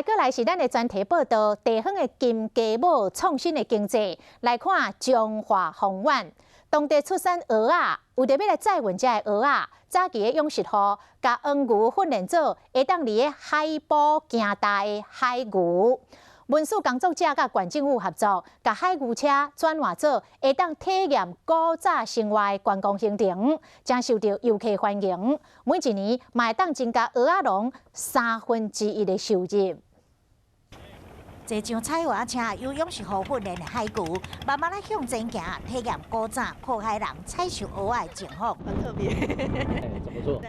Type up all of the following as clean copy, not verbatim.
閣來是咱的專題報道，地方的金雞母創新的經濟，來看彰化豐原，當地出產蚵仔，為著欲來載運遮的蚵仔，早期的養殖戶共黃牛訓練做會當佇咧海埔行踏的海牛。文史工作者佮縣政府合作，共海牛車轉換做會當體驗古早生活的觀光行程，誠受著遊客歡迎。每一年嘛會當增加蚵仔農1/3的收入。坐上採蚵仔車，有養殖戶訓練的海牛，慢慢仔向前行，體驗古早靠海人採收蚵仔的情況。很特別。怎麼做？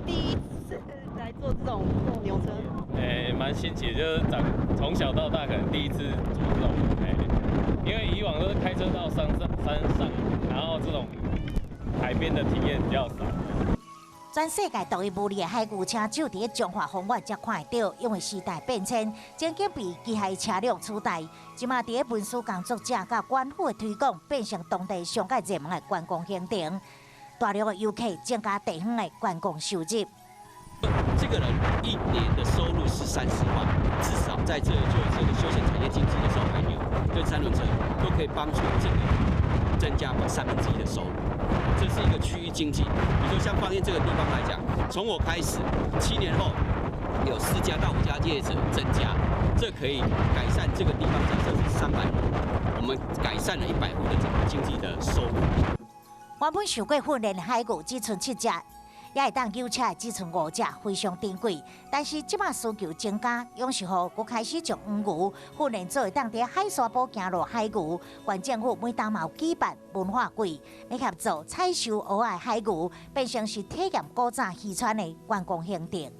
第一次來坐這種牛車。蠻新奇，就是長從小到大可能第一次坐這種，因為以往都是開車到山上山上，然後這種海邊的體驗比較少。全世界獨一無二的海牛車，只有佇彰化豐原才看會著，因為時代變遷，曾經被機械車輛取代。這馬佇咧文史工作者佮縣府的推廣，變成當地上蓋熱門的觀光行程，大量的遊客增加地方的觀光收入。這個人一年的收入是30萬，至少在這就這個休閒產業經濟的時候，海牛跟三輪車都可以幫助這個增加1/3的收入。這是一個區域經濟。比如說像芳苑這個地方來講，從我開始，7年後有4家到5家業者增加，這可以改善這個地方。假設是300戶，我們改善了100戶的整個經濟的收入。原本受過訓練的海牛只賰七隻。也會當牛車只賰五隻，非常珍貴。但是這馬需求增加，養殖戶閣開始將黃牛訓練做會當佇海沙埔行路海牛。縣政府每冬嘛有舉辦文化季，欲協助採收蚵仔海牛，變成是體驗古早漁村的觀光行程。